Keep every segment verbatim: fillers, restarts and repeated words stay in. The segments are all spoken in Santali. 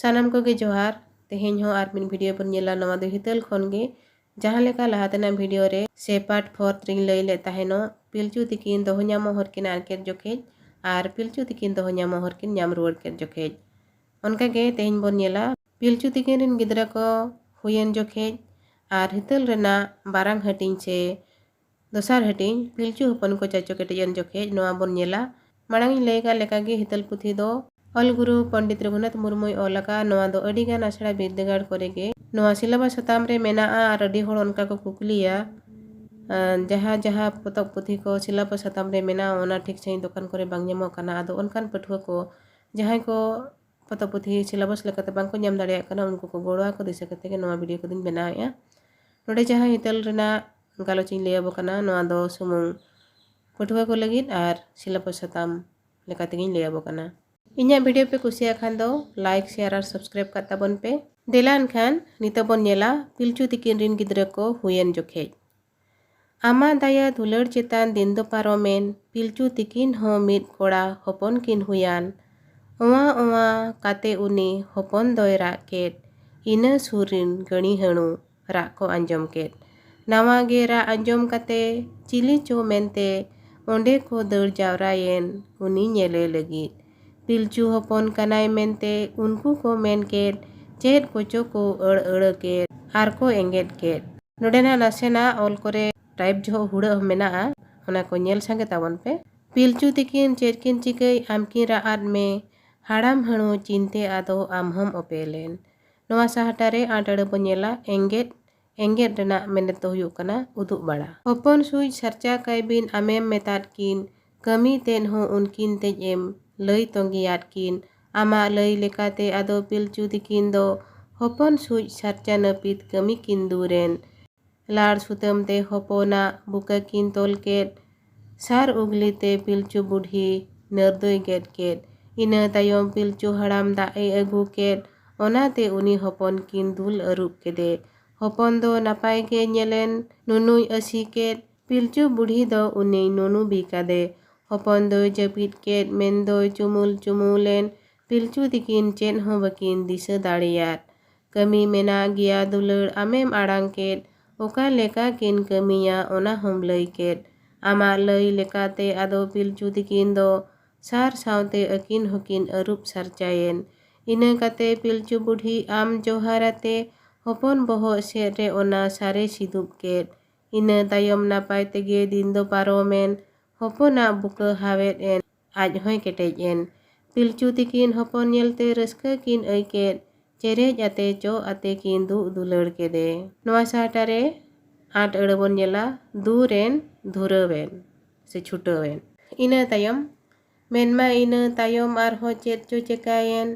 ᱥᱟᱱᱟᱢ ᱠᱚᱜᱮ ᱡᱚᱦᱟᱨ᱾ ᱛᱮᱦᱮᱧ ᱦᱚᱸ ᱟᱨ ᱢᱤᱫ ᱵᱷᱤᱰᱤᱭᱳ ᱵᱚᱱ ᱧᱮᱞᱟ᱾ ᱱᱚᱣᱟ ᱫᱚ ᱦᱤᱛᱟᱹᱞ ᱠᱷᱚᱱ ᱜᱮ᱾ ᱡᱟᱦᱟᱸ ᱞᱮᱠᱟ ᱞᱟᱦᱟ ᱛᱮᱱᱟᱜ ᱵᱷᱤᱰᱤᱭᱳ ᱨᱮ ᱥᱮ ᱯᱟᱨᱴ ᱯᱷᱳᱨ ᱨᱤᱧ ᱞᱟᱹᱭ ᱞᱮᱫ ᱛᱟᱦᱮᱱᱚᱜ, ᱯᱤᱞᱪᱩ ᱛᱤᱠᱤᱱ ᱫᱚᱦᱚ ᱧᱟᱢᱚᱜ ᱦᱚᱨ ᱠᱤᱱ ᱟᱨ ᱠᱮᱫ ᱡᱚᱠᱷᱮᱡ ᱟᱨ ᱯᱤᱞᱪᱩ ᱛᱤᱠᱤᱱ ᱫᱚᱦᱚ ᱧᱟᱢᱚᱜ ᱦᱚᱨ ᱠᱤᱱ ᱧᱟᱢ ᱨᱩᱣᱟᱹᱲ ᱠᱮᱫ ᱡᱚᱠᱷᱮᱡ᱾ ᱚᱱᱠᱟᱜᱮ ᱛᱮᱦᱮᱧ ᱵᱚᱱ ᱧᱮᱞᱟ ᱯᱤᱞᱪᱩ ᱛᱤᱠᱤᱱ ᱨᱤᱱ ᱜᱤᱫᱽᱨᱟᱹ ᱠᱚ ᱦᱩᱭᱮᱱ ᱡᱚᱠᱷᱮᱡ ᱟᱨ ᱦᱤᱛᱟᱹᱞ ᱨᱮᱱᱟᱜ ᱵᱟᱨᱟᱝ ᱦᱟᱹᱴᱤᱧ ᱥᱮ ᱫᱚᱥᱟᱨ ᱦᱟᱹᱴᱤᱧ ᱯᱤᱞᱪᱩ ᱦᱚᱯᱚᱱ ᱠᱚ ᱪᱟᱪᱚ ᱠᱮᱴᱮᱡ ᱮᱱ ᱡᱚᱠᱷᱮᱡ ᱱᱚᱣᱟ ᱵᱚᱱ ᱧᱮᱞᱟ᱾ ᱢᱟᱲᱟᱝ ᱤᱧ ᱞᱟᱹᱭ ᱟᱠᱟᱫ ᱞᱮᱠᱟᱜᱮ ᱦᱤᱛᱟᱹᱞ ᱯᱩᱛᱷᱤ ᱫᱚ ᱚᱞ ᱜᱩᱨᱩ ᱯᱚᱱᱰᱤᱛ ᱨᱚᱜᱷᱩᱱᱟᱛᱷ ᱢᱩᱨᱢᱩᱭ ᱚᱞ ᱟᱠᱟᱫ᱾ ᱱᱚᱣᱟ ᱫᱚ ᱟᱹᱰᱤᱜᱟᱱ ᱟᱥᱲᱟ ᱵᱤᱨᱫᱟᱹᱜᱟᱲ ᱠᱚᱨᱮ ᱜᱮ ᱱᱚᱣᱟ ᱥᱤᱞᱮᱵᱟᱥ ᱥᱟᱛᱟᱢ ᱨᱮ ᱢᱮᱱᱟᱜᱼᱟ ᱟᱨ ᱟᱹᱰᱤ ᱦᱚᱲ ᱚᱱᱠᱟ ᱠᱚ ᱠᱩᱠᱞᱤᱭᱟ, ᱟᱸ, ᱡᱟᱦᱟᱸ ᱡᱟᱦᱟᱸ ᱯᱚᱛᱚᱵ ᱯᱩᱛᱷᱤ ᱠᱚ ᱥᱤᱞᱮᱵᱟᱥ ᱥᱟᱛᱟᱢ ᱨᱮ ᱢᱮᱱᱟᱜᱼᱟ ᱚᱱᱟ ᱴᱷᱤᱠ ᱥᱟᱺᱦᱤᱡ ᱫᱚᱠᱟᱱ ᱠᱚᱨᱮ ᱵᱟᱝ ᱧᱟᱢᱚᱜ ᱠᱟᱱᱟ᱾ ᱟᱫᱚ ᱚᱱᱠᱟᱱ ᱯᱟᱹᱴᱷᱩᱣᱟᱹ ᱠᱚ ᱡᱟᱦᱟᱸᱭ ᱠᱚ ᱯᱚᱛᱚᱵ ᱯᱩᱛᱷᱤ ᱥᱤᱞᱮᱵᱟᱥ ᱞᱮᱠᱟᱛᱮ ᱵᱟᱝᱠᱚ ᱧᱟᱢ ᱫᱟᱲᱮᱭᱟᱜ ᱠᱟᱱᱟ ᱩᱱᱠᱩ ᱠᱚ ᱜᱚᱲᱚ ᱟᱠᱚ ᱫᱤᱥᱟᱹ ᱠᱟᱛᱮ ᱜᱮ ᱱᱚᱣᱟ ᱵᱷᱤᱰᱤᱭᱳ ᱠᱚᱫᱚᱧ ᱵᱮᱱᱟᱣᱮᱫᱼᱟ᱾ ᱱᱚᱰᱮ ᱡᱟᱦᱟᱸ ᱦᱤᱛᱟᱹᱞ ᱨᱮᱱᱟᱜ ᱜᱟᱞᱚᱪ ᱤᱧ ᱞᱟᱹᱭ ᱟᱵᱚ ᱠᱟᱱᱟ ᱱᱚᱣᱟ ᱫᱚ ᱥᱩᱢᱩᱝ ᱯᱟᱹᱴᱷᱩᱣᱟᱹ ᱠᱚ ᱞᱟᱹᱜᱤᱫ ᱟᱨ ᱥᱤᱞᱮᱵᱟᱥ ᱥᱟᱛᱟᱢ ᱞᱮᱠᱟ ᱛᱮᱜᱤᱧ ᱞᱟᱹᱭ ᱟᱵᱚ ᱠᱟᱱᱟ᱾ ᱤᱧᱟᱹᱜ ᱵᱷᱤᱰᱤᱭᱳ ᱯᱮ ᱠᱩᱥᱤᱭᱟᱜ ᱠᱷᱟᱱ ᱫᱚ ᱞᱟᱭᱤᱠ, ᱥᱮᱭᱟᱨ ᱟᱨ ᱥᱟᱵᱥᱠᱨᱟᱭᱤᱵ ᱠᱟᱜ ᱛᱟᱵᱚᱱ ᱯᱮ᱾ ᱫᱮᱞᱟ ᱮᱱᱠᱷᱟᱱ ᱱᱤᱛᱚᱜ ᱵᱚᱱ ᱧᱮᱞᱟ ᱯᱤᱞᱪᱩ ᱛᱤᱠᱤᱱ ᱨᱤᱱ ᱜᱤᱫᱽᱨᱟᱹ ᱠᱚ ᱦᱩᱭᱮᱱ ᱡᱚᱠᱷᱮᱡ᱾ ᱟᱢᱟᱜ ᱫᱟᱭᱟ ᱫᱩᱞᱟᱹᱲ ᱪᱮᱛᱟᱱ ᱫᱤᱱ ᱫᱚ ᱯᱟᱨᱚᱢᱮᱱ, ᱯᱤᱞᱪᱩ ᱛᱤᱠᱤᱱ ᱦᱚᱸ ᱢᱤᱫ ᱠᱚᱲᱟ ᱦᱚᱯᱚᱱ ᱠᱤᱱ ᱦᱩᱭᱟᱱ᱾ ᱚᱣᱟ ᱚᱣᱟ ᱠᱟᱛᱮ ᱩᱱᱤ ᱦᱚᱯᱚᱱ ᱫᱚᱭ ᱨᱟᱜ ᱠᱮᱫ᱾ ᱤᱱᱟᱹ ᱥᱩᱨ ᱨᱤᱱ ᱜᱟᱹᱲᱤ ᱦᱟᱹᱬᱩ ᱨᱟᱜ ᱠᱚ ᱟᱸᱡᱚᱢ ᱠᱮᱫ᱾ ᱱᱟᱣᱟ ᱜᱮ ᱨᱟᱜ ᱟᱸᱡᱚᱢ ᱠᱟᱛᱮ ᱪᱤᱞᱤ ᱪᱚ ᱢᱮᱱᱛᱮ ᱚᱸᱰᱮ ᱠᱚ ᱫᱟᱹᱲ ᱡᱟᱣᱨᱟᱭᱮᱱ ᱩᱱᱤ ᱧᱮᱞᱮ ᱞᱟᱹᱜᱤᱫ᱾ ᱯᱤᱞᱪᱩ ᱦᱚᱯᱚᱱ ᱠᱟᱱᱟᱭ ᱢᱮᱱᱛᱮ ᱩᱱᱠᱩ ᱠᱚ ᱢᱮᱱ ᱠᱮᱫ, ᱪᱮᱫ ᱠᱚᱪᱚ ᱠᱚ ᱟᱹᱲ ᱟᱹᱲᱟᱹ ᱠᱮᱫ ᱟᱨ ᱠᱚ ᱮᱸᱜᱮᱫ ᱠᱮᱫ᱾ ᱱᱚᱰᱮᱱᱟᱜ ᱱᱟᱥᱮᱱᱟᱜ ᱚᱞ ᱠᱚᱨᱮ ᱴᱟᱭᱤᱯ ᱡᱚᱦᱚᱜ ᱦᱩᱲᱟᱹᱜ ᱦᱚᱸ ᱢᱮᱱᱟᱜᱼᱟ, ᱚᱱᱟ ᱠᱚ ᱧᱮᱞ ᱥᱟᱸᱜᱮ ᱛᱟᱵᱚᱱ ᱯᱮ᱾ ᱯᱤᱞᱪᱩ ᱛᱤᱠᱤᱱ ᱪᱮᱫ ᱠᱤᱱ ᱪᱤᱠᱟᱹᱭ ᱟᱢ ᱠᱤᱱ ᱨᱟᱜ ᱟᱫ ᱢᱮ, ᱦᱟᱲᱟᱢ ᱦᱟᱹᱬᱩ ᱪᱤᱱᱛᱟᱹ ᱟᱫᱚ ᱟᱢ ᱦᱚᱸᱢ ᱚᱯᱮᱞᱮᱱ᱾ ᱱᱚᱣᱟ ᱥᱟᱦᱴᱟ ᱨᱮ ᱟᱸᱴ ᱟᱹᱲᱟᱹ ᱵᱚᱱ ᱧᱮᱞᱟ, ᱮᱸᱜᱮᱫ, ᱮᱸᱜᱮᱫ ᱨᱮᱱᱟᱜ ᱢᱮᱱᱮᱛ ᱫᱚ ᱦᱩᱭᱩᱜ ᱠᱟᱱᱟ ᱩᱫᱩᱜ ᱵᱟᱲᱟ᱾ ᱦᱚᱯᱚᱱ ᱥᱩᱡ ᱥᱟᱨᱪᱟ ᱠᱟᱭ ᱵᱤᱱ ᱟᱢᱮᱢ ᱢᱮᱛᱟᱫ ᱠᱤᱱ, ᱠᱟᱹᱢᱤ ᱛᱮᱫ ᱦᱚᱸ ᱩᱱᱠᱤᱱ ᱛᱮᱡ ᱮᱢ ᱞᱟᱹᱭ ᱛᱚᱸᱜᱮᱭᱟᱫ ᱠᱤᱱ᱾ ᱟᱢᱟᱜ ᱞᱟᱹᱭ ᱞᱮᱠᱟᱛᱮ ᱟᱫᱚ ᱯᱤᱞᱪᱩ ᱛᱤᱠᱤᱱ ᱫᱚ ᱦᱚᱯᱚᱱ ᱥᱩᱡ ᱥᱟᱨᱪᱟ ᱱᱟᱹᱯᱤᱛ ᱠᱟᱹᱢᱤ ᱠᱤᱱ ᱫᱩᱨᱮᱱ᱾ ᱞᱟᱲ ᱥᱩᱛᱟᱹᱢ ᱛᱮ ᱦᱚᱯᱚᱱᱟᱜ ᱵᱩᱠᱟᱹ ᱠᱤᱱ ᱛᱚᱞ ᱠᱮᱫ᱾ ᱥᱟᱨ ᱩᱜᱽᱞᱤ ᱛᱮ ᱯᱤᱞᱪᱩ ᱵᱩᱰᱷᱤ ᱱᱟᱹᱨᱫᱚᱭ ᱜᱮᱫ ᱠᱮᱫ᱾ ᱤᱱᱟᱹ ᱛᱟᱭᱚᱢ ᱯᱤᱞᱪᱩ ᱦᱟᱲᱟᱢ ᱫᱟᱜ ᱮ ᱟᱹᱜᱩ ᱠᱮᱫ᱾ ᱚᱱᱟᱛᱮ ᱩᱱᱤ ᱦᱚᱯᱚᱱ ᱠᱤᱱ ᱫᱩᱞ ᱟᱹᱨᱩᱵ ᱠᱮᱫᱮ᱾ ᱦᱚᱯᱚᱱ ᱫᱚ ᱱᱟᱯᱟᱭ ᱜᱮ ᱧᱮᱞᱮᱱ ᱱᱩᱱᱩᱭ ᱟᱹᱥᱤ ᱠᱮᱫ᱾ ᱯᱤᱞᱪᱩ ᱵᱩᱰᱷᱤ ᱫᱚ ᱩᱱᱤᱭ ᱱᱩᱱᱩ ᱵᱤ ᱠᱟᱫᱮ᱾ ᱦᱚᱯᱚᱱ ᱫᱚᱭ ᱡᱟᱹᱯᱤᱫ ᱠᱮᱫ ᱢᱮᱱᱫᱚᱭ ᱪᱩᱢᱩᱞ ᱪᱩᱢᱩᱞᱮᱱ᱾ ᱯᱤᱞᱪᱩ ᱛᱤᱠᱤᱱ ᱪᱮᱫ ᱦᱚᱸ ᱵᱟᱹᱠᱤᱱ ᱫᱤᱥᱟᱹ ᱫᱟᱲᱮᱭᱟᱫ᱾ ᱠᱟᱹᱢᱤ ᱢᱮᱱᱟᱜ ᱜᱮᱭᱟ ᱫᱩᱞᱟᱹᱲ, ᱟᱢᱮᱢ ᱟᱲᱟᱝ ᱠᱮᱫ, ᱚᱠᱟ ᱞᱮᱠᱟ ᱠᱤᱱ ᱠᱟᱹᱢᱤᱭᱟ ᱚᱱᱟ ᱦᱚᱸᱢ ᱞᱟᱹᱭ ᱠᱮᱫ᱾ ᱟᱢᱟᱜ ᱞᱟᱹᱭ ᱞᱮᱠᱟᱛᱮ ᱟᱫᱚ ᱯᱤᱞᱪᱩ ᱛᱤᱠᱤᱱ ᱫᱚ ᱥᱟᱨ ᱥᱟᱶᱛᱮ ᱟᱹᱠᱤᱱ ᱦᱚᱸᱠᱤᱱ ᱟᱹᱨᱩᱵ ᱥᱟᱨᱪᱟᱭᱮᱱ᱾ ᱤᱱᱟᱹ ᱠᱟᱛᱮ ᱯᱤᱞᱪᱩ ᱵᱩᱰᱷᱤ ᱟᱢ ᱡᱚᱦᱟᱨ ᱟᱛᱮ ᱦᱚᱯᱚᱱ ᱵᱚᱦᱚᱜ ᱥᱮᱫ ᱨᱮ ᱚᱱᱟ ᱥᱟᱨᱮ ᱥᱤᱫᱩᱵ ᱠᱮᱫ᱾ ᱤᱱᱟᱹ ᱛᱟᱭᱚᱢ ᱱᱟᱯᱟᱭ ᱛᱮᱜᱮ ᱫᱤᱱ ᱫᱚ ᱯᱟᱨᱚᱢᱮᱱ᱾ ᱦᱚᱯᱚᱱᱟᱜ ᱵᱩᱠᱟᱹ ᱦᱟᱣᱮᱫ ᱮᱱ, ᱟᱡ ᱦᱚᱸᱭ ᱠᱮᱴᱮᱡ ᱮᱱ᱾ ᱯᱤᱞᱪᱩ ᱛᱤᱠᱤᱱ ᱦᱚᱯᱚᱱ ᱧᱮᱞᱛᱮ ᱨᱟᱹᱥᱠᱟᱹ ᱠᱤᱱ ᱟᱹᱭᱠᱮᱫ᱾ ᱪᱮᱨᱮᱡ ᱟᱛᱮ ᱪᱚᱜ ᱟᱛᱮ ᱠᱤᱱ ᱫᱩᱜ ᱫᱩᱞᱟᱹᱲ ᱠᱮᱫᱮ᱾ ᱱᱚᱣᱟ ᱥᱟᱦᱴᱟ ᱨᱮ ᱟᱸᱴ ᱟᱹᱲᱟᱹ ᱵᱚᱱ ᱧᱮᱞᱟ, ᱫᱩᱨᱮᱱ, ᱫᱷᱩᱨᱟᱹᱣᱮᱱ ᱥᱮ ᱪᱷᱩᱴᱟᱹᱣᱮᱱ᱾ ᱤᱱᱟᱹ ᱛᱟᱭᱚᱢ, ᱢᱮᱱᱢᱟ ᱤᱱᱟᱹ ᱛᱟᱭᱚᱢ ᱟᱨᱦᱚᱸ ᱪᱮᱫ ᱪᱚ ᱪᱮᱠᱟᱭᱮᱱ,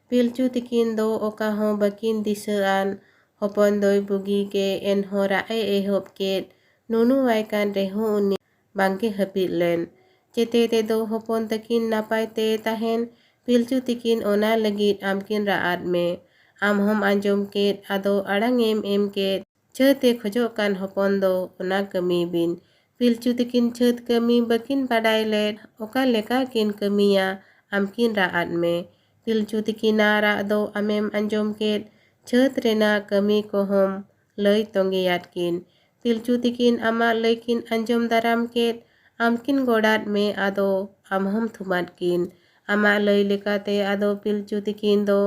ᱯᱤᱞᱪᱩ ᱛᱤᱠᱤᱱ ᱫᱚ ᱚᱠᱟ ᱦᱚᱸ ᱵᱟᱹᱠᱤᱱ ᱫᱤᱥᱟᱹ ᱟᱱ᱾ ᱦᱚᱯᱚᱱ ᱫᱚᱭ ᱵᱩᱜᱤ ᱜᱮ ᱮᱱᱦᱚᱸ ᱨᱟᱜ ᱮ ᱮᱦᱚᱵ ᱠᱮᱫ᱾ ᱱᱩᱱᱩᱣᱟᱭ ᱠᱟᱱ ᱨᱮᱦᱚᱸ ᱩᱱᱤ ᱵᱟᱝᱜᱮ ᱦᱟᱹᱯᱤᱫ ᱞᱮᱱ᱾ ᱪᱮᱛᱮ ᱛᱮᱫᱚ ᱦᱚᱯᱚᱱ ᱛᱟᱹᱠᱤᱱ ᱱᱟᱯᱟᱭ ᱛᱮ ᱛᱟᱦᱮᱱ, ᱯᱤᱞᱪᱩ ᱛᱤᱠᱤᱱ ᱚᱱᱟ ᱞᱟᱹᱜᱤᱫ ᱟᱢᱠᱤᱱ ᱨᱟᱜ ᱟᱫ ᱢᱮ᱾ ᱟᱢ ᱦᱚᱸᱢ ᱟᱸᱡᱚᱢ ᱠᱮᱫ, ᱟᱫᱚ ᱟᱲᱟᱝ ᱮᱢ ᱮᱢ ᱠᱮᱫ᱾ ᱪᱷᱟᱹᱛ ᱮ ᱠᱷᱚᱡᱚᱜ ᱠᱟᱱ ᱦᱚᱯᱚᱱ ᱫᱚ ᱚᱱᱟ ᱠᱟᱹᱢᱤ ᱵᱤᱱ᱾ ᱯᱤᱞᱪᱩ ᱛᱤᱠᱤᱱ ᱪᱷᱟᱹᱛ ᱠᱟᱹᱢᱤ ᱵᱟᱹᱠᱤᱱ ᱵᱟᱰᱟᱭ ᱞᱮᱫ, ᱚᱠᱟ ᱞᱮᱠᱟ ᱠᱤᱱ ᱠᱟᱹᱢᱤᱭᱟ, ᱟᱢᱠᱤᱱ ᱨᱟᱜ ᱟᱫ ᱢᱮ᱾ ᱯᱤᱞᱪᱩ ᱛᱤᱠᱤᱱᱟᱜ ᱨᱟᱜ ᱫᱚ ᱟᱢᱮᱢ ᱟᱸᱡᱚᱢ ᱠᱮᱫ, ᱪᱷᱟᱹᱛ ᱨᱮᱱᱟᱜ ᱠᱟᱹᱢᱤ ᱠᱚᱦᱚᱸᱢ ᱞᱟᱹᱭ ᱛᱚᱸᱜᱮᱭᱟᱫ ᱠᱤᱱ᱾ ᱯᱤᱞᱪᱩ ᱛᱤᱠᱤᱱ ᱟᱢᱟᱜ ᱞᱟᱹᱭ ᱠᱤᱱ ᱟᱸᱡᱚᱢ ᱫᱟᱨᱟᱢ ᱠᱮᱫ, ᱟᱢᱠᱤᱱ ᱜᱚᱰᱟᱫ ᱢᱮ, ᱟᱫᱚ ᱟᱢ ᱦᱚᱸᱢ ᱛᱷᱩᱢᱟᱫ ᱠᱤᱱ᱾ ᱟᱢᱟᱜ ᱞᱟᱹᱭ ᱞᱮᱠᱟᱛᱮ ᱟᱫᱚ ᱯᱤᱞᱪᱩ ᱛᱤᱠᱤᱱ ᱫᱚ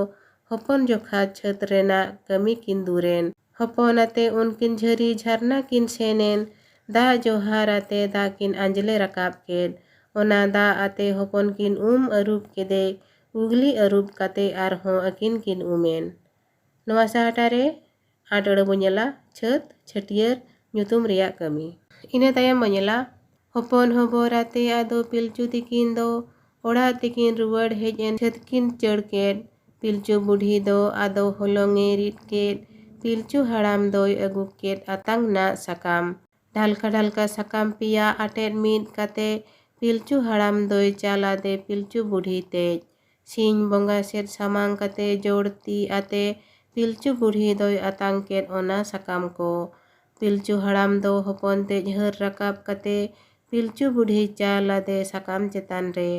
ᱦᱚᱯᱚᱱ ᱡᱚᱠᱷᱟ ᱪᱷᱟᱹᱛ ᱨᱮᱱᱟᱜ ᱠᱟᱹᱢᱤ ᱠᱤᱱ ᱫᱩᱨᱮᱱ᱾ ᱦᱚᱯᱚᱱ ᱟᱛᱮ ᱩᱱᱠᱤᱱ ᱡᱷᱟᱹᱨᱤ ᱡᱷᱟᱨᱱᱟ ᱠᱤᱱ ᱥᱮᱱᱮᱱ᱾ ᱫᱟᱜ ᱡᱚᱦᱟᱨ ᱟᱛᱮ ᱫᱟᱜ ᱠᱤᱱ ᱟᱸᱡᱽᱞᱮ ᱨᱟᱠᱟᱵ ᱠᱮᱫ᱾ ᱚᱱᱟ ᱫᱟᱜ ᱟᱛᱮ ᱦᱚᱯᱚᱱ ᱠᱤᱱ ᱩᱢ ᱟᱹᱨᱩᱵ ᱠᱮᱫᱮ᱾ ᱩᱜᱽᱞᱤ ᱟᱹᱨᱩᱵ ᱠᱟᱛᱮ ᱟᱨᱦᱚᱸ ᱟᱹᱠᱤᱱ ᱠᱤᱱ ᱩᱢᱮᱱ᱾ ᱱᱚᱣᱟ ᱥᱟᱦᱴᱟ ᱨᱮ ᱟᱸᱴ ᱟᱹᱲᱟᱹ ᱵᱚ ᱧᱮᱞᱟ, ᱪᱷᱟᱹᱛ, ᱪᱷᱟᱹᱴᱭᱟᱹᱨ ᱧᱩᱛᱩᱢ ᱨᱮᱭᱟᱜ ᱠᱟᱹᱢᱤ᱾ ᱤᱱᱟᱹ ᱛᱟᱭᱚᱢ ᱵᱚ ᱧᱮᱞᱟ, ᱦᱚᱯᱚᱱ ᱦᱚᱵᱚᱨ ᱟᱛᱮ ᱟᱫᱚ ᱯᱤᱞᱪᱩ ᱛᱤᱠᱤᱱ ᱫᱚ ᱚᱲᱟᱜ ᱛᱮᱠᱤᱱ ᱨᱩᱣᱟᱹᱲ ᱦᱮᱡ ᱮᱱ᱾ ᱪᱷᱟᱹᱛ ᱠᱤᱱ ᱪᱟᱹᱲ ᱠᱮᱫ᱾ ᱯᱤᱞᱪᱩ ᱵᱩᱰᱷᱤ ᱫᱚ ᱟᱫᱚ ᱦᱚᱞᱚᱝ ᱮ ᱨᱤᱫ ᱠᱮᱫ᱾ ᱯᱤᱞᱪᱩ ᱦᱟᱲᱟᱢ ᱫᱚᱭ ᱟᱹᱜᱩ ᱠᱮᱫ ᱟᱛᱟᱝ ᱨᱮᱱᱟᱜ ᱥᱟᱠᱟᱢ᱾ ᱰᱷᱟᱞᱠᱟ ᱰᱷᱟᱞᱠᱟ ᱥᱟᱠᱟᱢ ᱯᱮᱭᱟ ᱟᱴᱮᱫ ᱢᱤᱫ ᱠᱟᱛᱮ ᱯᱤᱞᱪᱩ ᱦᱟᱲᱟᱢ ᱫᱚᱭ ᱪᱟᱞ ᱟᱫᱮ ᱯᱤᱞᱪᱩ ᱵᱩᱰᱷᱤ ᱛᱮᱡ᱾ ᱥᱤᱧ ᱵᱚᱸᱜᱟ ᱥᱮᱫ ᱥᱟᱢᱟᱝ ᱠᱟᱛᱮ ᱡᱳᱲ ᱛᱤ ᱟᱛᱮ ᱯᱤᱞᱪᱩ ᱵᱩᱲᱦᱤ ᱫᱚᱭ ᱟᱛᱟᱝ ᱠᱮᱫ ᱚᱱᱟ ᱥᱟᱠᱟᱢ ᱠᱚ᱾ ᱯᱤᱞᱪᱩ ᱦᱟᱲᱟᱢ ᱫᱚ ᱦᱚᱯᱚᱱ ᱛᱮᱡ ᱦᱟᱹᱨ ᱨᱟᱠᱟᱵ ᱠᱟᱛᱮ ᱯᱤᱞᱪᱩ ᱵᱩᱲᱦᱤ ᱪᱟᱞ ᱟᱫᱮ ᱥᱟᱠᱟᱢ ᱪᱮᱛᱟᱱ ᱨᱮ᱾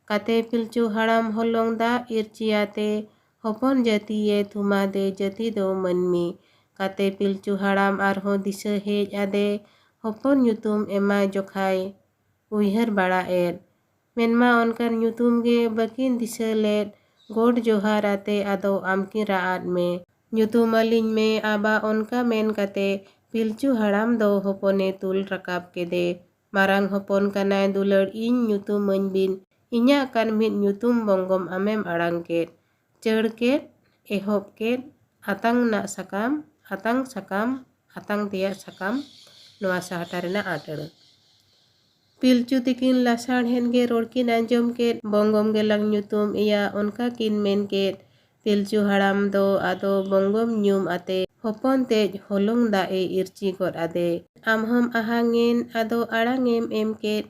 ᱠᱟᱛᱮ ᱯᱤᱞᱪᱩ ᱦᱟᱲᱟᱢ ᱦᱚᱞᱚᱝ ᱫᱟᱜ ᱤᱨᱪᱤᱭᱟᱛᱮ ᱦᱚᱯᱚᱱ ᱡᱟᱹᱛᱤᱭᱮ ᱛᱷᱩᱢᱟᱫᱮ ᱡᱟᱹᱛᱤ ᱫᱚ ᱢᱟᱹᱱᱢᱤ᱾ ᱠᱟᱛᱮ ᱯᱤᱞᱪᱩ ᱦᱟᱲᱟᱢ ᱟᱨᱦᱚᱸ ᱫᱤᱥᱟᱹ ᱦᱮᱡ ᱟᱫᱮ ᱦᱚᱯᱚᱱ ᱧᱩᱛᱩᱢ ᱮᱢᱟᱭ ᱡᱚᱠᱷᱟᱭ ᱩᱭᱦᱟᱹᱨ ᱵᱟᱲᱟ ᱮᱫ᱾ ᱢᱮᱱᱢᱟ ᱚᱱᱠᱟᱱ ᱧᱩᱛᱩᱢ ᱜᱮ ᱵᱟᱹᱠᱤᱱ ᱫᱤᱥᱟᱹ ᱞᱮᱫ᱾ ᱜᱚᱰ ᱡᱚᱦᱟᱨ ᱟᱛᱮ ᱟᱫᱚ ᱟᱢᱠᱤᱱ ᱨᱟᱜ ᱟᱫ ᱢᱮ᱾ ᱧᱩᱛᱩᱢ ᱟᱹᱞᱤᱧ ᱢᱮ ᱟᱵᱟ ᱚᱱᱠᱟ ᱢᱮᱱ ᱠᱟᱛᱮ ᱯᱤᱞᱪᱩ ᱦᱟᱲᱟᱢ ᱫᱚ ᱦᱚᱯᱚᱱᱮ ᱛᱩᱞ ᱨᱟᱠᱟᱵ ᱠᱮᱫᱮ᱾ ᱢᱟᱨᱟᱝ ᱦᱚᱯᱚᱱ ᱠᱟᱱᱟᱭ ᱫᱩᱞᱟᱹᱲ ᱤᱧ ᱧᱩᱛᱩᱢᱟᱹᱧ ᱵᱤᱱ᱾ ᱤᱧᱟᱹᱜ ᱠᱟᱱ ᱢᱤᱫ ᱧᱩᱛᱩᱢ ᱵᱚᱝᱜᱚᱢ ᱟᱢᱮᱢ ᱟᱲᱟᱝ ᱠᱮᱫ᱾ ᱪᱟᱹᱲ ᱠᱮᱫ, ᱮᱦᱚᱵ ᱠᱮᱫ, ᱟᱛᱟᱝ ᱨᱮᱱᱟᱜ ᱥᱟᱠᱟᱢ, ᱟᱛᱟᱝ ᱥᱟᱠᱟᱢ, ᱟᱛᱟᱝ ᱛᱮᱭᱟᱜ ᱥᱟᱠᱟᱢ ᱱᱚᱣᱟ ᱥᱟᱦᱴᱟ ᱨᱮᱱᱟᱜ ᱟᱴ ᱟᱹᱲᱟᱹ᱾ ᱯᱤᱞᱪᱩ ᱛᱤᱠᱤᱱ ᱞᱟᱥᱟᱲᱦᱮᱫ ᱜᱮ ᱨᱚᱲ ᱠᱤᱱ ᱟᱸᱡᱚᱢ ᱠᱮᱫ, ᱵᱚᱝᱜᱚᱢ ᱜᱮᱞᱟᱝ ᱧᱩᱛᱩᱢ ᱮᱭᱟ, ᱚᱱᱠᱟ ᱠᱤᱱ ᱢᱮᱱ ᱠᱮᱫ᱾ ᱯᱤᱞᱪᱩ ᱦᱟᱲᱟᱢ ᱫᱚ ᱟᱫᱚ ᱵᱚᱝᱜᱚᱢ ᱧᱩᱢ ᱟᱛᱮ ᱦᱚᱯᱚᱱ ᱛᱮᱡ ᱦᱚᱞᱚᱝ ᱫᱟᱜ ᱮ ᱤᱨᱪᱤ ᱜᱚᱫ ᱟᱫᱮ᱾ ᱟᱢ ᱦᱚᱸᱢ ᱟᱦᱟᱝ ᱮᱱ, ᱟᱫᱚ ᱟᱲᱟᱝ ᱮᱢ ᱮᱢ ᱠᱮᱫ᱾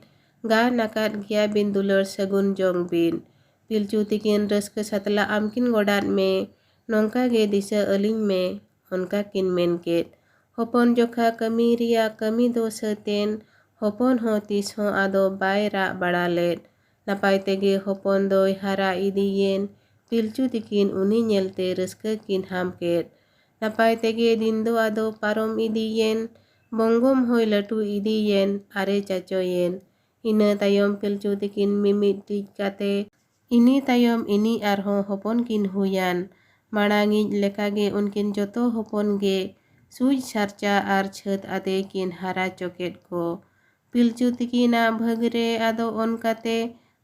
ᱜᱟᱱ ᱟᱠᱟᱫ ᱜᱮᱭᱟ ᱵᱤᱱ ᱫᱩᱞᱟᱹᱲ ᱥᱟᱹᱜᱩᱱ ᱡᱚᱝ ᱵᱤᱱ᱾ ᱯᱤᱞᱪᱩ ᱛᱤᱠᱤᱱ ᱨᱟᱹᱥᱠᱟᱹ ᱥᱟᱛᱞᱟ ᱟᱢ ᱠᱤᱱ ᱜᱚᱰᱟᱫ ᱢᱮ, ᱱᱚᱝᱠᱟ ᱜᱮ ᱫᱤᱥᱟᱹ ᱟᱹᱞᱤᱧ ᱢᱮ, ᱚᱱᱠᱟ ᱠᱤᱱ ᱢᱮᱱ ᱠᱮᱫ᱾ ᱦᱚᱯᱚᱱ ᱡᱚᱠᱷᱟ ᱠᱟᱹᱢᱤ ᱨᱮᱭᱟᱜ ᱠᱟᱹᱢᱤ ᱫᱚ ᱥᱟᱹᱛ ᱮᱱ, ᱦᱚᱯᱚᱱ ᱦᱚᱸ ᱛᱤᱥ ᱦᱚᱸ ᱟᱫᱚ ᱵᱟᱭ ᱨᱟᱜ ᱵᱟᱲᱟ ᱞᱮᱫ᱾ ᱱᱟᱯᱟᱭ ᱛᱮᱜᱮ ᱦᱚᱯᱚᱱ ᱫᱚᱭ ᱦᱟᱨᱟ ᱤᱫᱤᱭᱮᱱ᱾ ᱯᱤᱞᱪᱩ ᱛᱤᱠᱤᱱ ᱩᱱᱤ ᱧᱮᱞᱛᱮ ᱨᱟᱹᱥᱠᱟᱹ ᱠᱤᱱ ᱦᱟᱢ ᱠᱮᱫ᱾ ᱱᱟᱯᱟᱭ ᱛᱮᱜᱮ ᱫᱤᱱ ᱫᱚ ᱟᱫᱚ ᱯᱟᱨᱚᱢ ᱤᱫᱤᱭᱮᱱ᱾ ᱵᱚᱝᱜᱚᱢ ᱦᱚᱸᱭ ᱞᱟᱹᱴᱩ ᱤᱫᱤᱭᱮᱱ ᱟᱨᱮ ᱪᱟᱪᱚᱭᱮᱱ᱾ ᱤᱱᱟᱹ ᱛᱟᱭᱚᱢ ᱯᱤᱞᱪᱩ ᱛᱤᱠᱤᱱ ᱢᱤᱢᱤᱫ ᱴᱤᱡ ᱠᱟᱛᱮ ᱤᱱᱤ ᱛᱟᱭᱚᱢ ᱤᱱᱤ ᱟᱨᱦᱚᱸ ᱦᱚᱯᱚᱱ ᱠᱤᱱ ᱦᱩᱭᱟᱱ᱾ ᱢᱟᱲᱟᱝᱤᱡ ᱞᱮᱠᱟᱜᱮ ᱩᱱᱠᱤᱱ ᱡᱚᱛᱚ ᱦᱚᱯᱚᱱ ᱜᱮ ᱥᱩᱡ ᱥᱟᱨᱪᱟ ᱟᱨ ᱪᱷᱟᱹᱛ ᱟᱛᱮ ᱠᱤᱱ ᱦᱟᱨᱟ ᱪᱚ ᱠᱮᱫ ᱠᱚ᱾ ᱯᱤᱞᱪᱩ ᱛᱤᱠᱤᱱᱟᱜ ᱵᱷᱟᱹᱜᱽ ᱨᱮ ᱟᱫᱚ ᱚᱱᱠᱟᱛᱮ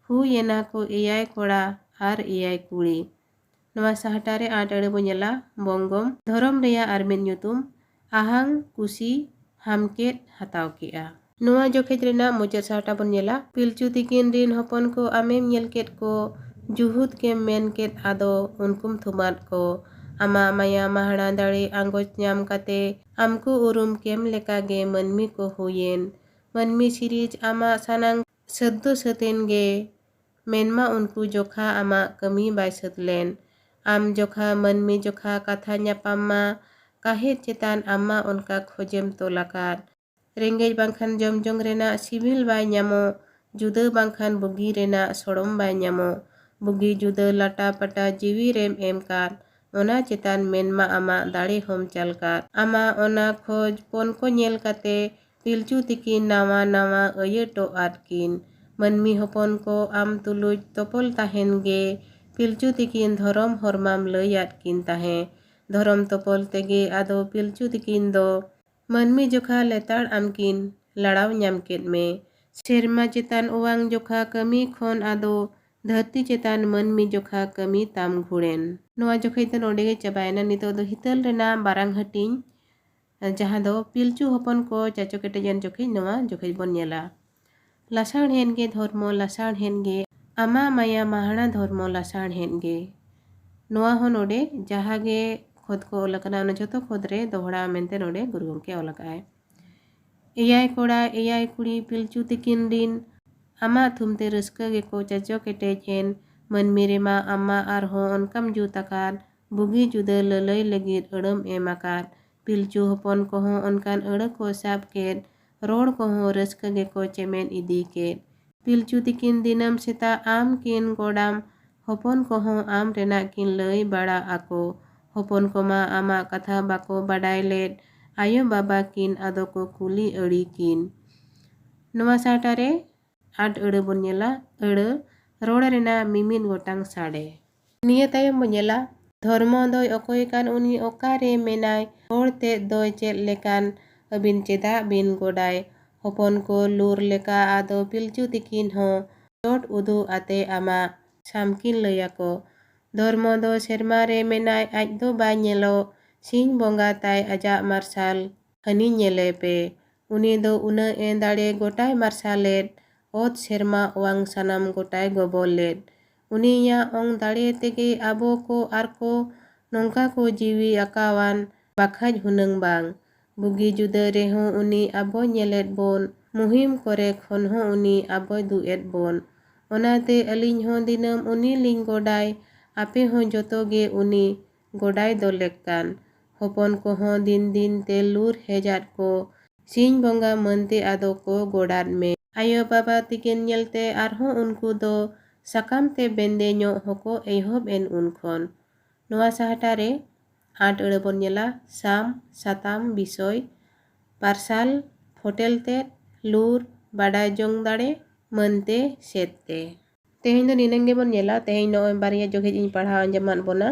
ᱦᱩᱭ ᱮᱱᱟ ᱠᱚ ᱮᱭᱟᱭ ᱠᱚᱲᱟ ᱟᱨ ᱮᱭᱟᱭ ᱠᱩᱲᱤ᱾ ᱱᱚᱣᱟ ᱥᱟᱦᱴᱟ ᱨᱮ ᱟᱴ ᱟᱹᱲᱟᱹ ᱵᱚ ᱧᱮᱞᱟ ᱵᱚᱝᱜᱚᱢ, ᱫᱷᱚᱨᱚᱢ ᱨᱮᱭᱟᱜ ᱟᱨ ᱢᱤᱫ ᱧᱩᱛᱩᱢ, ᱟᱦᱟᱝ, ᱠᱩᱥᱤ, ᱦᱟᱢᱠᱮᱫ, ᱦᱟᱛᱟᱣ ᱠᱮᱜᱼᱟ᱾ ᱱᱚᱣᱟ ᱡᱚᱠᱷᱮᱡ ᱨᱮᱱᱟᱜ ᱢᱩᱪᱟᱹᱫ ᱥᱟᱦᱴᱟ ᱵᱚᱱ ᱧᱮᱞᱟ᱾ ᱯᱤᱞᱪᱩ ᱛᱤᱠᱤᱱ ᱨᱤᱱ ᱦᱚᱯᱚᱱ ᱠᱚ ᱟᱢᱮᱢ ᱧᱮᱞ ᱠᱮᱫ ᱠᱚ, ᱡᱩᱦᱩᱫ ᱠᱮᱢ ᱢᱮᱱ ᱠᱮᱫ ᱟᱫᱚ ᱩᱱᱠᱩᱢ ᱛᱷᱩᱢᱟᱫ ᱠᱚ᱾ ᱟᱢᱟᱜ ᱢᱟᱭᱟ ᱢᱟᱦᱲᱟ ᱫᱟᱲᱮ ᱟᱸᱜᱚᱪ ᱧᱟᱢ ᱠᱟᱛᱮ ᱟᱢᱠᱚ ᱩᱨᱩᱢ ᱠᱮᱢ ᱞᱮᱠᱟ ᱜᱮ ᱢᱟᱹᱱᱢᱤ ᱠᱚ ᱦᱩᱭᱮᱱ᱾ ᱢᱟᱹᱱᱢᱤ ᱥᱤᱨᱤᱡ ᱟᱢᱟᱜ ᱥᱟᱱᱟᱝ ᱥᱟᱹᱛ ᱫᱚ ᱥᱟᱹᱛ ᱮᱱ ᱜᱮ᱾ ᱢᱮᱱᱢᱟ ᱩᱱᱠᱩ ᱡᱚᱠᱷᱟ ᱟᱢᱟᱜ ᱠᱟᱹᱢᱤ ᱵᱟᱭ ᱥᱟᱹᱛ ᱞᱮᱱ᱾ ᱟᱢ ᱡᱚᱠᱷᱟ ᱢᱟᱹᱱᱢᱤ ᱡᱚᱠᱷᱟ ᱠᱟᱛᱷᱟ ᱧᱟᱯᱟᱢ ᱢᱟ, ᱠᱟᱦᱮᱫ ᱪᱮᱛᱟᱱ ᱟᱢ ᱢᱟ ᱚᱱᱠᱟ ᱠᱷᱚᱡᱮᱢ ᱛᱚᱞ ᱟᱠᱟᱫ᱾ ᱨᱮᱸᱜᱮᱡ ᱵᱟᱝᱠᱷᱟᱱ ᱡᱚᱢ ᱡᱚᱝ ᱨᱮᱱᱟᱜ ᱥᱤᱵᱤᱞ ᱵᱟᱭ ᱧᱟᱢᱚᱜ᱾ ᱡᱩᱫᱟᱹ ᱵᱟᱝᱠᱷᱟᱱ ᱵᱩᱜᱤ ᱨᱮᱱᱟᱜ ᱥᱚᱲᱚᱢ ᱵᱟᱭ ᱧᱟᱢᱚᱜ᱾ ᱵᱩᱜᱤ ᱡᱩᱫᱟᱹ ᱞᱟᱴᱟ ᱯᱟᱴᱟ ᱡᱤᱣᱤ ᱨᱮᱢ ᱮᱢ ᱠᱟᱫ, ᱚᱱᱟ ᱪᱮᱛᱟᱱ ᱢᱮᱱᱢᱟ ᱟᱢᱟᱜ ᱫᱟᱲᱮ ᱦᱚᱸᱢ ᱪᱟᱞ ᱠᱟᱫ᱾ ᱟᱢᱟᱜ ᱚᱱᱟ ᱠᱷᱚᱡᱽ ᱯᱚᱱ ᱠᱚ ᱧᱮᱞ ᱠᱟᱛᱮ ᱯᱤᱞᱪᱩ ᱛᱤᱠᱤᱱ ᱱᱟᱣᱟ ᱱᱟᱣᱟ ᱟᱹᱭᱟᱹᱴᱚᱜ ᱟᱫ ᱠᱤᱱ᱾ ᱢᱟᱹᱱᱢᱤ ᱦᱚᱯᱚᱱ ᱠᱚ ᱟᱢ ᱛᱩᱞᱩᱡ ᱛᱚᱯᱚᱞ ᱛᱟᱦᱮᱱ ᱜᱮ ᱯᱤᱞᱪᱩ ᱛᱤᱠᱤᱱ ᱫᱷᱚᱨᱚᱢ ᱦᱚᱨᱢᱟᱢ ᱞᱟᱹᱭ ᱟᱫ ᱠᱤᱱ ᱛᱟᱦᱮᱸ᱾ ᱫᱷᱚᱨᱚᱢ ᱛᱚᱯᱚᱞ ᱛᱮᱜᱮ ᱟᱫᱚ ᱯᱤᱞᱪᱩ ᱛᱤᱠᱤᱱ ᱫᱚ ᱢᱟᱹᱱᱢᱤ ᱡᱚᱠᱷᱟ ᱞᱮᱛᱟᱲ ᱟᱢᱠᱤᱱ ᱞᱟᱲᱟᱣ ᱧᱟᱢ ᱠᱮᱫ ᱢᱮ᱾ ᱥᱮᱨᱢᱟ ᱪᱮᱛᱟᱱ ᱚᱣᱟᱝ ᱡᱚᱠᱷᱟ ᱠᱟᱹᱢᱤ ᱠᱷᱚᱱ ᱟᱫᱚ ᱫᱷᱟᱹᱨᱛᱤ ᱪᱮᱛᱟᱱ ᱢᱟᱹᱱᱢᱤ ᱡᱚᱠᱷᱟ ᱠᱟᱹᱢᱤ ᱛᱟᱢ ᱜᱷᱩᱲᱮᱱ᱾ ᱱᱚᱣᱟ ᱡᱚᱠᱷᱮᱡ ᱫᱚ ᱱᱚᱰᱮ ᱜᱮ ᱪᱟᱵᱟᱭᱮᱱᱟ᱾ ᱱᱤᱛᱚᱜ ᱫᱚ ᱦᱤᱛᱟᱹᱞ ᱨᱮᱱᱟᱜ ᱵᱟᱨᱟᱝ ᱦᱟᱹᱴᱤᱧ, ᱡᱟᱦᱟᱸ ᱫᱚ ᱯᱤᱞᱪᱩ ᱦᱚᱯᱚᱱ ᱠᱚ ᱪᱟᱪᱚ ᱠᱮᱴᱮᱡ ᱮᱱ ᱡᱚᱠᱷᱮᱡ, ᱱᱚᱣᱟ ᱡᱚᱠᱷᱮᱡ ᱵᱚᱱ ᱧᱮᱞᱟ᱾ ᱞᱟᱥᱟᱲᱦᱮᱫ ᱜᱮ ᱫᱷᱚᱨᱢᱚ ᱞᱟᱥᱟᱲᱦᱮᱫ ᱜᱮ, ᱟᱢᱟᱜ ᱢᱟᱭᱟ ᱢᱟᱦᱟᱲᱟ ᱫᱷᱚᱨᱢᱚ ᱞᱟᱥᱟᱲᱦᱮᱫ ᱜᱮ᱾ ᱱᱚᱣᱟ ᱦᱚᱸ ᱱᱚᱰᱮ ᱡᱟᱦᱟᱸ ᱜᱮ ᱠᱷᱚᱛ ᱠᱚ ᱚᱞ ᱟᱠᱟᱱᱟ, ᱚᱱᱟ ᱡᱚᱛᱚ ᱠᱷᱚᱛ ᱨᱮ ᱫᱚᱦᱲᱟ ᱢᱮᱱᱛᱮ ᱱᱚᱰᱮ ᱜᱩᱨᱩ ᱜᱚᱢᱠᱮ ᱚᱞ ᱟᱠᱟᱫ ᱟᱭ᱾ ᱮᱭᱟᱭ ᱠᱚᱲᱟ ᱮᱭᱟᱭ ᱠᱩᱲᱤ ᱯᱤᱞᱪᱩ ᱛᱤᱠᱤᱱ ᱨᱤᱱ, ᱟᱢᱟᱜ ᱛᱷᱩᱢ ᱛᱮ ᱨᱟᱹᱥᱠᱟᱹ ᱜᱮᱠᱚ ᱪᱟᱪᱚ ᱠᱮᱴᱮᱡ ᱮᱱ᱾ ᱢᱟᱹᱱᱢᱤ ᱨᱮᱢᱟ ᱟᱢ ᱢᱟ ᱟᱨᱦᱚᱸ ᱚᱱᱠᱟᱢ ᱡᱩᱛ ᱟᱠᱟᱫ, ᱵᱩᱜᱤ ᱡᱩᱫᱟᱹ ᱞᱟᱹᱞᱟᱹᱭ ᱞᱟᱹᱜᱤᱫ ᱟᱹᱲᱟᱹᱢ ᱮᱢ ᱟᱠᱟᱫ᱾ ᱯᱤᱞᱪᱩ ᱦᱚᱯᱚᱱ ᱠᱚᱦᱚᱸ ᱚᱱᱠᱟᱱ ᱟᱹᱲᱟᱹ ᱠᱚ ᱥᱟᱵ ᱠᱮᱫ, ᱨᱚᱲ ᱠᱚᱦᱚᱸ ᱨᱟᱹᱥᱠᱟᱹ ᱜᱮᱠᱚ ᱪᱮᱢᱮᱫ ᱤᱫᱤ ᱠᱮᱫ᱾ ᱯᱤᱞᱪᱩ ᱛᱤᱠᱤᱱ ᱫᱤᱱᱟᱹᱢ ᱥᱮᱛᱟᱜ ᱟᱢ ᱠᱤᱱ ᱜᱚᱰᱟᱢ, ᱦᱚᱯᱚᱱ ᱠᱚᱦᱚᱸ ᱟᱢ ᱨᱮᱱᱟᱜ ᱠᱤᱱ ᱞᱟᱹᱭ ᱵᱟᱲᱟ ᱟᱠᱚ᱾ ᱦᱚᱯᱚᱱ ᱠᱚᱢᱟ ᱟᱢᱟᱜ ᱠᱟᱛᱷᱟ ᱵᱟᱠᱚ ᱵᱟᱰᱟᱭ ᱞᱮᱫ, ᱟᱭᱳ ᱵᱟᱵᱟ ᱠᱤᱱ ᱟᱫᱚ ᱠᱚ ᱠᱩᱞᱤ ᱟᱹᱲᱤ ᱠᱤᱱ᱾ ᱱᱚᱣᱟ ᱥᱟᱦᱴᱟ ᱨᱮ ᱟᱴ ᱟᱹᱲᱟᱹ ᱵᱚᱱ ᱧᱮᱞᱟ᱾ ᱟᱹᱲᱟᱹ, ᱨᱚᱲ ᱨᱮᱱᱟᱜ ᱢᱤᱢᱤᱫ ᱜᱚᱴᱟᱝ ᱥᱟᱰᱮ᱾ ᱱᱤᱭᱟᱹ ᱛᱟᱭᱚᱢ ᱵᱚᱱ ᱧᱮᱞᱟ, ᱫᱷᱚᱨᱢᱚ ᱫᱚᱭ ᱚᱠᱚᱭ ᱠᱟᱱ, ᱩᱱᱤ ᱚᱠᱟᱨᱮ ᱢᱮᱱᱟᱭ, ᱦᱚᱲ ᱛᱮᱫ ᱫᱚᱭ ᱪᱮᱫ ᱞᱮᱠᱟᱱ, ᱟᱹᱵᱤᱱ ᱪᱮᱫᱟᱜ ᱵᱤᱱ ᱜᱚᱰᱟᱭ? ᱦᱚᱯᱚᱱ ᱠᱚ ᱞᱩᱨ ᱞᱮᱠᱟ ᱟᱫᱚ ᱯᱤᱞᱪᱩ ᱛᱤᱠᱤᱱ ᱦᱚᱸ ᱪᱚᱴ ᱩᱫᱩᱜ ᱟᱛᱮ ᱟᱢᱟᱜ ᱥᱟᱢᱠᱤᱱ ᱞᱟᱹᱭ ᱟᱠᱚ᱾ ᱫᱷᱚᱨᱢᱚ ᱫᱚ ᱥᱮᱨᱢᱟ ᱨᱮ ᱢᱮᱱᱟᱭ, ᱟᱡ ᱫᱚ ᱵᱟᱭ ᱧᱮᱞᱚᱜ, ᱥᱤᱧ ᱵᱚᱸᱜᱟ ᱛᱟᱭ ᱟᱡᱟᱜ ᱢᱟᱨᱥᱟᱞ, ᱦᱟᱹᱱᱤ ᱧᱮᱞᱮ ᱯᱮ᱾ ᱩᱱᱤ ᱫᱚ ᱩᱱᱟᱹᱜ ᱮ ᱫᱟᱲᱮ ᱜᱚᱴᱟᱭ ᱢᱟᱨᱥᱟᱞᱮᱫ, ᱚᱛ ᱥᱮᱨᱢᱟ ᱚᱣᱟᱝ ᱥᱟᱱᱟᱢ ᱜᱚᱴᱟᱭ ᱜᱚᱵᱚᱞ ᱞᱮᱫ᱾ ᱩᱱᱤᱭᱟᱜ ᱚᱝ ᱫᱟᱲᱮ ᱛᱮᱜᱮ ᱟᱵᱚ ᱠᱚ ᱟᱨ ᱠᱚ ᱱᱚᱝᱠᱟ ᱠᱚ ᱡᱤᱣᱤ ᱟᱠᱟᱣᱟᱱ, ᱵᱟᱠᱷᱟᱡ ᱦᱩᱱᱟᱹᱝ ᱵᱟᱝ᱾ ᱵᱩᱜᱤ ᱡᱩᱫᱟᱹ ᱨᱮᱦᱚᱸ ᱩᱱᱤ ᱟᱵᱚ ᱧᱮᱞᱮᱫ ᱵᱚᱱ, ᱢᱩᱦᱤᱢ ᱠᱚᱨᱮ ᱠᱷᱚᱱ ᱦᱚᱸ ᱩᱱᱤ ᱟᱵᱚᱭ ᱫᱩᱜ ᱮᱫ ᱵᱚᱱ᱾ ᱚᱱᱟᱛᱮ ᱟᱹᱞᱤᱧ ᱦᱚᱸ ᱫᱤᱱᱟᱹᱢ ᱩᱱᱤ ᱞᱤᱧ ᱜᱚᱰᱟᱭ, ᱟᱯᱮ ᱦᱚᱸ ᱡᱚᱛᱚ ᱜᱮ ᱩᱱᱤ ᱜᱚᱰᱟᱭ ᱫᱚ ᱞᱮᱠ ᱠᱟᱱ᱾ ᱦᱚᱯᱚᱱ ᱠᱚᱦᱚᱸ ᱫᱤᱱ ᱫᱤᱱ ᱛᱮ ᱞᱩᱨ ᱦᱮᱡ ᱟᱫ ᱠᱚ, ᱥᱤᱧ ᱵᱚᱸᱜᱟ ᱢᱟᱹᱱᱛᱮ ᱟᱫᱚ ᱠᱚ ᱜᱚᱰᱟᱫ ᱢᱮ᱾ ᱟᱭᱳ ᱵᱟᱵᱟ ᱛᱤᱠᱤᱱ ᱧᱮᱞᱛᱮ ᱟᱨᱦᱚᱸ ᱩᱱᱠᱩ ᱫᱚ ᱥᱟᱠᱟᱢ ᱛᱮ ᱵᱮᱸᱫᱮ ᱧᱚᱜ ᱦᱚᱸᱠᱚ ᱮᱦᱚᱵ ᱮᱱ ᱩᱱ ᱠᱷᱚᱱ᱾ ᱱᱚᱣᱟ ᱥᱟᱦᱴᱟ ᱨᱮ ᱟᱸᱴ ᱟᱹᱲᱟᱹ ᱵᱚᱱ ᱧᱮᱞᱟ, ᱥᱟᱢ, ᱥᱟᱛᱟᱢ, ᱵᱤᱥᱚᱭ, ᱯᱟᱨᱥᱟᱞ, ᱯᱷᱚᱴᱮᱞ ᱛᱮᱫ, ᱞᱩᱨ, ᱵᱟᱰᱟᱭ ᱡᱚᱝ ᱫᱟᱲᱮ, ᱢᱟᱹᱱᱛᱮ, ᱥᱮᱫ ᱛᱮ᱾ ᱛᱮᱦᱮᱧ ᱫᱚ ᱱᱤᱱᱟᱹᱝ ᱜᱮᱵᱚᱱ ᱧᱮᱞᱟ᱾ ᱛᱮᱦᱮᱧ ᱱᱚᱜᱼᱚᱭ ᱵᱟᱨᱭᱟ ᱡᱚᱠᱷᱮᱡ ᱤᱧ ᱯᱟᱲᱦᱟᱣ ᱟᱸᱡᱚᱢᱟᱫ ᱵᱚᱱᱟ᱾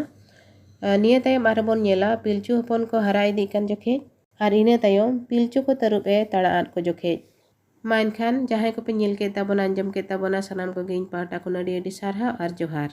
ᱟᱨ ᱱᱤᱭᱟᱹ ᱛᱟᱭᱚᱢ ᱟᱨᱦᱚᱸ ᱵᱚᱱ ᱧᱮᱞᱟ ᱯᱤᱞᱪᱩ ᱦᱚᱯᱚᱱ ᱠᱚ ᱦᱟᱨᱟ ᱤᱫᱤᱜ ᱠᱟᱱ ᱡᱚᱠᱷᱮᱡ, ᱟᱨ ᱤᱱᱟᱹ ᱛᱟᱭᱚᱢ ᱯᱤᱞᱪᱩ ᱠᱚ ᱛᱟᱹᱨᱩᱵ ᱮ ᱛᱟᱲᱟ ᱟᱫ ᱠᱚ ᱡᱚᱠᱷᱮᱡ᱾ ᱢᱟ ᱮᱱᱠᱷᱟᱱ ᱡᱟᱦᱟᱸᱭ ᱠᱚᱯᱮ ᱧᱮᱞ ᱠᱮᱫ ᱛᱟᱵᱚᱱᱟ, ᱟᱸᱡᱚᱢ ᱠᱮᱫ ᱛᱟᱵᱚᱱᱟ, ᱥᱟᱱᱟᱢ ᱠᱚᱜᱮ ᱤᱧ ᱯᱟᱦᱴᱟ ᱠᱷᱚᱱ ᱟᱹᱰᱤ ᱟᱹᱰᱤ ᱥᱟᱨᱦᱟᱣ ᱟᱨ ᱡᱚᱦᱟᱨ᱾